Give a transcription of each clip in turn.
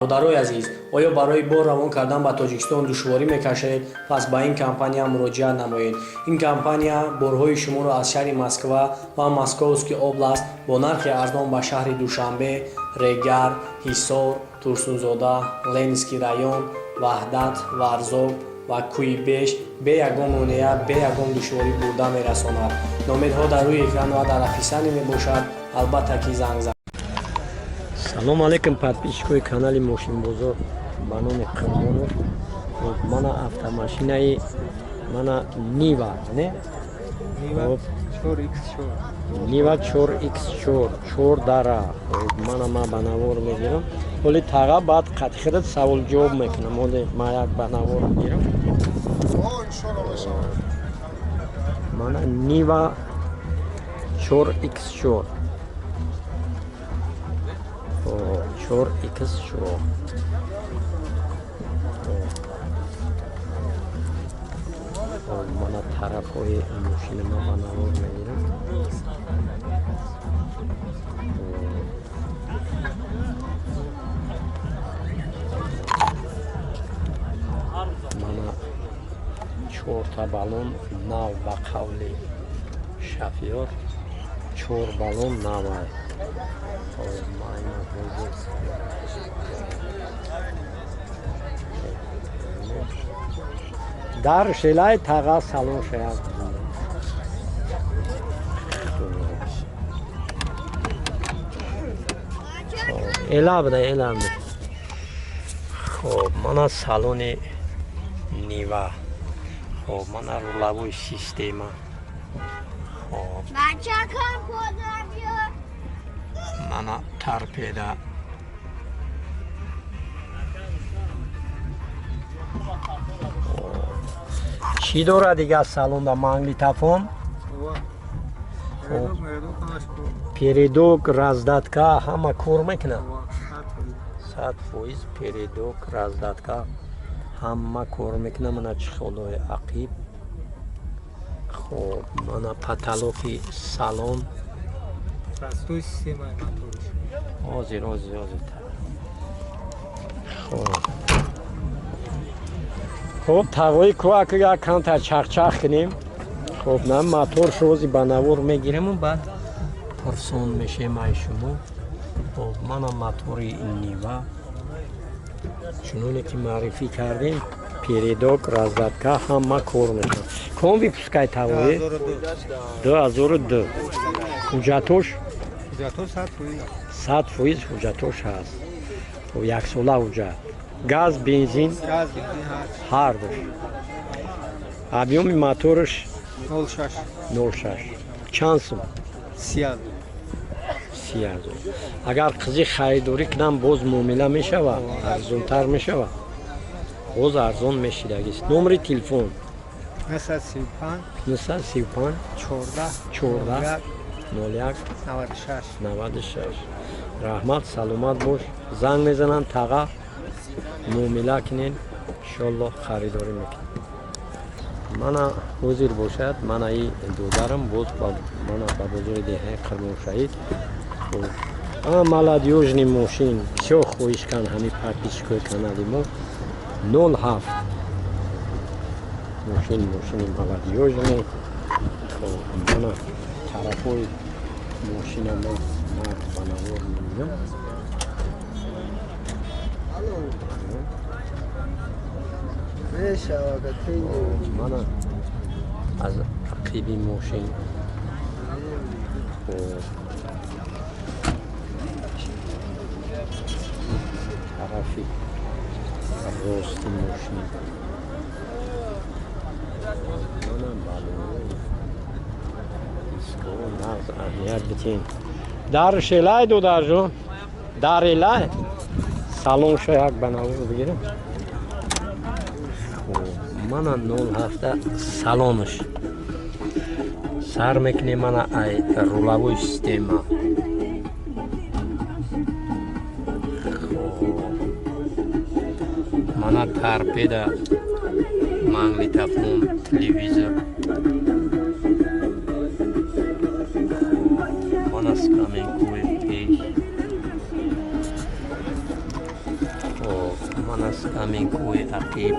Бародарои азиз, оё барои бор равон кардан ба Тоҷикистон душворӣ мекашед? Пас ба ин компания муроҷиат намоед. Ин компания борҳои шуморо аз шаҳри Москва ва Московский область бо нархи арзон ба шаҳри Душанбе, Регар, Ҳисор, Турсунзода, Ленинский район, Ваҳдат, Варзоб ва Кӯйбеш бе ягон монеа, бе ягон душворӣ бурда мерасонад. Номерҳо дар рӯи экран ва дар описание мебошад. Албатта ки занг зад. Салом алейкум, подписчикои канали Мошинбозор ба номи Қурбонов. Мана автомашинаи, мана Нива, не? Нива 4X4. Нива 4X4, 4 дара. Мана ма ба навор мегирам. Ҳоли таға баъд қатхират савол ҷавоб мекунам. Ҳоли ма як ба навор мегирам. Мана Нива 4X4. 4X4. Мана тарафҳои мошина ма ба навор мегирам. Мана чорта баллон нав, ба қавли шофёр чор баллон навай. Дар шелай таға салон шаяд. Эла буда, эла буда. Хоб, мана салони Нива. Хоб, мана руловой система. Хоб. Мана торпеда. Чӣ дорад дигар салонда? Магнитофон, передок, раздатка ҳама кор мекунад 100%. Передок, раздатка ҳама кор мекунад. Мана чехолҳои ақиб. Хоб, мана потолоки салон. Ҳозир, ҳозир, ҳозир. Хоб, хоб, тағои кӯак як камтар чахчах кунем. Хоб, на мотор шози ба навор мегириму баъд пурсон мешем ай шумо. Хоб, мана мотори Нива, чуноне ки маърифӣ кардем, передок, раздатка ҳама кор мекунад. Кон выпускай тағои? 2002. Ҳуҷҷатош 100% ҳуҷҷатош ҳаст. Яксола ҳуҷҷат. Газ, бензин ҳардуш. Объёми мотораш 06. Чанд сум? 30 000. Агар қизи харидорӣ кунам, боз муомила мешавад, арзонтар мешавад, боз арзон мешидагист. Номери телефон? 935 935 14 14 01 96. 96. Раҳмат, саломат бош. Занг мезанам таға, муомила кунен, иншоллоҳ харидорӣ мекунем. Мана ҳозир бошад, мана и додарам боз мана ба бозори деҳаи Қурбоншаҳид. Молодёжный мошин бисёр хоҳиш кан ҳамин подписчикои канали мо. 07 мошин, мошини молодёжный. Мана тарафҳои мошина ма ба навор мебинам. Мана аз ақиби мошин. Тарафи рости мошин. Мана балон, диско нағз, аҳамият битин. Дар шелай, додарҷон, дар элай салонша як ба навор бигирем. Мана 07 салонаш. Сар мекунем мана ай руловой система. Мана торпеда, магнитофон, телевизор. Мана скаменкои пеш. Мана скамейкаҳои ақиб.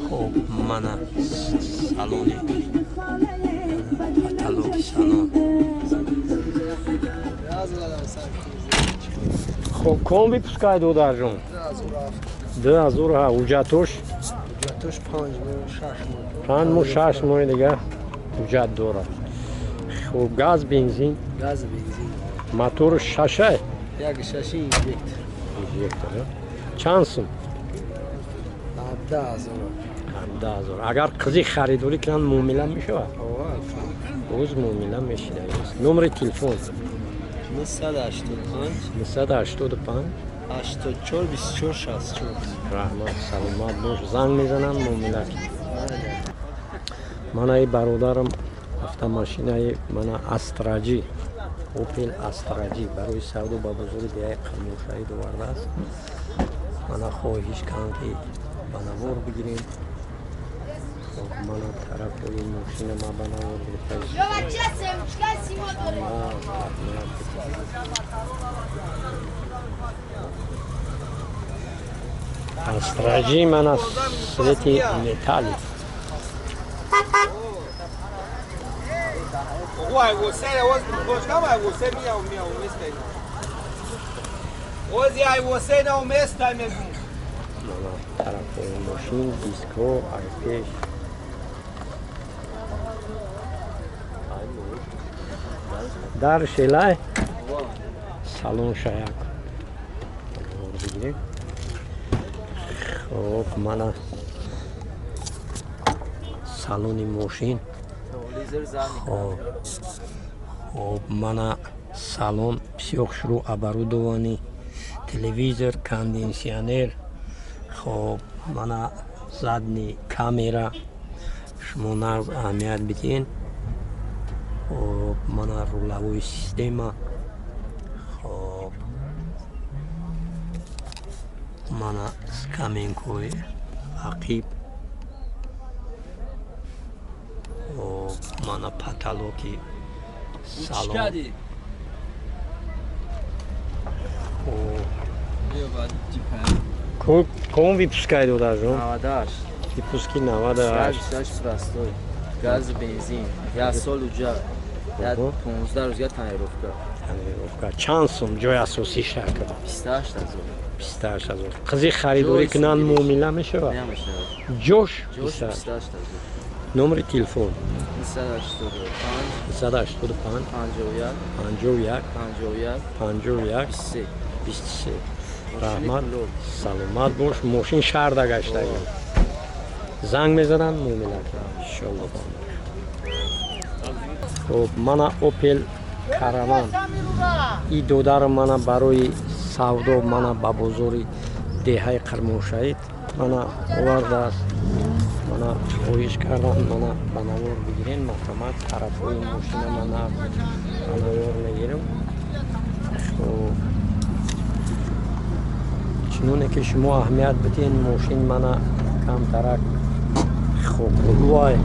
Хоб, мана салони, потолоки салон. Хоб, ком выпускай, додарҷон? 2007. Ҳуҷҷатош? Ҳуҷҷатош 5 моҳ, 6 моҳ. 5 моҳ, 6 моҳи дига ҳуҷҷат дорад. Хоб, газ, бензин? Газ, бензин. Мотор шашай? 1.6 инжектор. Инжектор. Чанд сум? 17,000. 17,000. Агар қизи харидорӣ кунанд, муомила мешавад? Боз муомила мешида. Номери телефон? 985 985 84 24 64. Раҳмат, саломат бош. Занг мезанам, муомила кун. Мана и бародарам автомашинаи мана Астраҷи, Опел Астраҷи барои савдо ба бозори деҳаи Қирмоншаҳид овардааст. Мана хоҳиш кардам, ки ба навор бигирем. Хоб, мана тарафҳои мошина ма ба навор гирифта. Астраҷи, мана цвети металлик. Мана тарафҳои мошин, дискҳо айпеш. Дар шелай салон шаяк бигирем. Хоб, мана салони мошин. Хоб, мана салон бисёр хушрӯ оборудованный, телевизор, кондитсионер. Хоб, мана задний камера, шумо нағз аҳамият бидиҳен. Хоб, мана рулевой система. Хоб, мана скамейкаҳои ақиб. Хоб, мана потолоки салон. Хоб, ком выпускай, додарҷон? 98. Выпуски 98. 6 простой. Газ, бензин. Я сол уҷа. Я 15 рӯзга тонировка. Тонировка. Чанд сум ҷои асосӣ шакл? 28,000. 28,000. Қизи харидорӣ кунанд, муомила мешавад? Намешавад. Ҷош? Ҷош 28,000. Номери телефон? 985 985 51 51 51 51 23. 23. Раҳмат, саломат бош. Мошин шаҳрда гаштагӣ. Занг мезананд, муомила кунанд, иншолло. Хоб, мана Опел Караван. И додарам мана барои савдо мана ба бозори деҳаи Қирмоншаҳид мана овардааст. Мана хоҳиш кардам, мана ба навор бигирен. Марҳамат, тарафҳои мошина мана ба навор мегирам. Хоб, чуноне ки шумо аҳамият бидиҳен, мошин мана камтарак хокрӯай,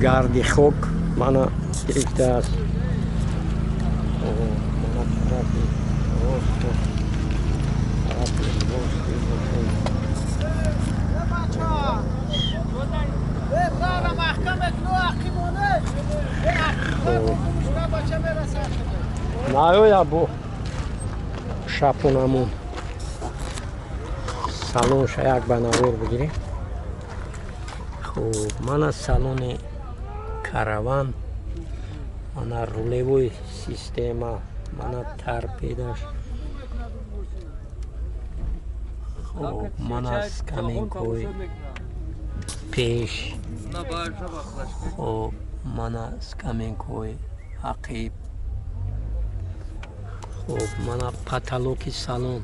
гарди хок мана гирифтааст. Мана тарафи росту, тарафи рости мошин. Наёя бо шапонамон салонша як ба навор бигирем. Хуб, мана салони Караван, мана рулевой система, мана торпедаш. Хуб, мана скамейкаҳои пеш. Хуб, мана скамейкаҳои ақиб. Хуб, мана потолоки салон.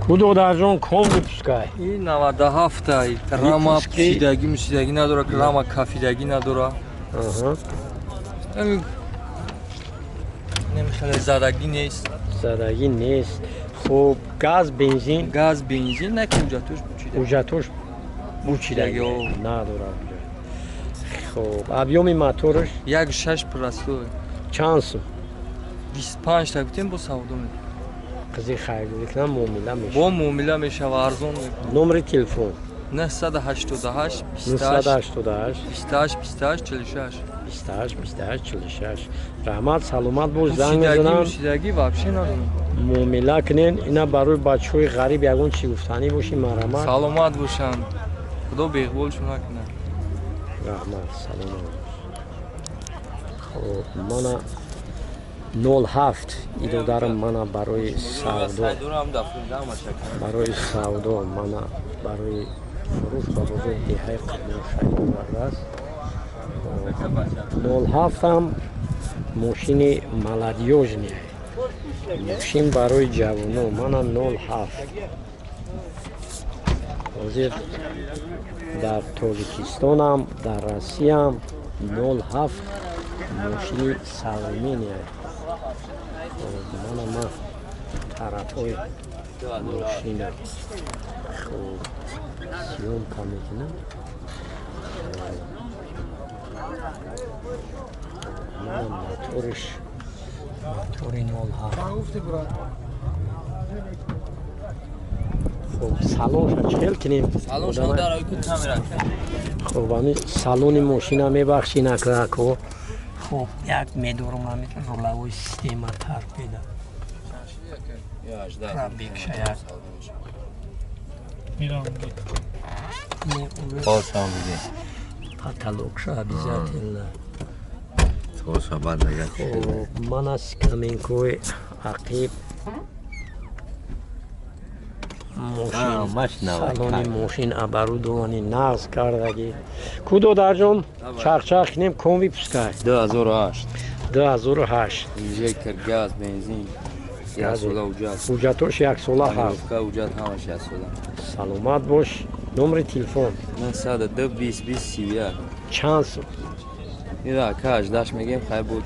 Ку, додарҷон, ком выпускай? И 97. Рама пӯшидагӣ, мушидагӣ надора, рама кафидагӣ надора. Хеле задагӣ нест. Задагӣ нест. Хуб, газ, бензин? Газ, бензин, на ки ҳуҷҷатош бучида. Ҳуҷҷатош бучидагӣ надора. Хуб, объёми мотораш? 1,6 простой. Чанд сум? 25 та гуфтем, бо савдо мекунем. Қизи харидорӣ кунам, муомила мешавад? Бо муомила мешава, арзон мекунем. Номери телефон? 988 28. 988. 28 28 46. 28 28 46. Раҳмат, саломат бош, занг Мусидагӣ мезанам. Мусидагӣ вообще надорам. Муомила кунен. Ина барои бачаҳои ғариб ягон чӣ гуфтанӣ бошӣ, марҳамат. Саломат бошанд, худо беқболшон накунад. Раҳмат, саломат бош. Хоб, мана 07 идодарам, мана барои савдо, мана барои фурӯш ба бозори деҳаи Қабулшаҳр овардааст. 07-ам мошини молодёжный, мошин барои ҷавоно. Мана 07. Ҳозир дар Тоҷикистонам, дар Россиям 07 мошини современный. Мана ман тарафҳои мошина хуб съёмка мекунам. Мана моториш, мотори 07. Хуб, салонша чӣ хел кунем? Хуб, ами салони мошина мебахшӣ, накако. Хуб, як медорам, ами рулевой система, торпеда, пробег ша як. Не, потолок ша обязательно. Хуб, мана скамейка ҳои ақиб мошин, салони мошин оборудование нағз кардагӣ. Ку, додарҷон, чахчах кунем, комби пускай. 2008. 2008. Инжектор, газ, бензин. Як сола ҳуҷҷат. Ҳуҷҷатош яксола ҳаст? Ҳуҷҷат ҳамаш яксола. Саломат бош. Номери телефон? 902 20 20 31. Чанд сум? Ира ака, 18 мегем, хай буд.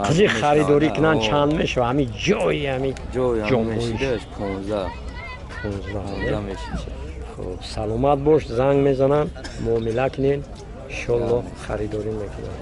Қизи харидорӣ кунанд, чанд мешава ҳами ҷои ҳами? Ҷои ҷомоиш. мешидаш 15. 15. 15 мешид. Хуб, саломат бош, занг мезанам, муомила кунен, иншолло харидорӣ мекунам.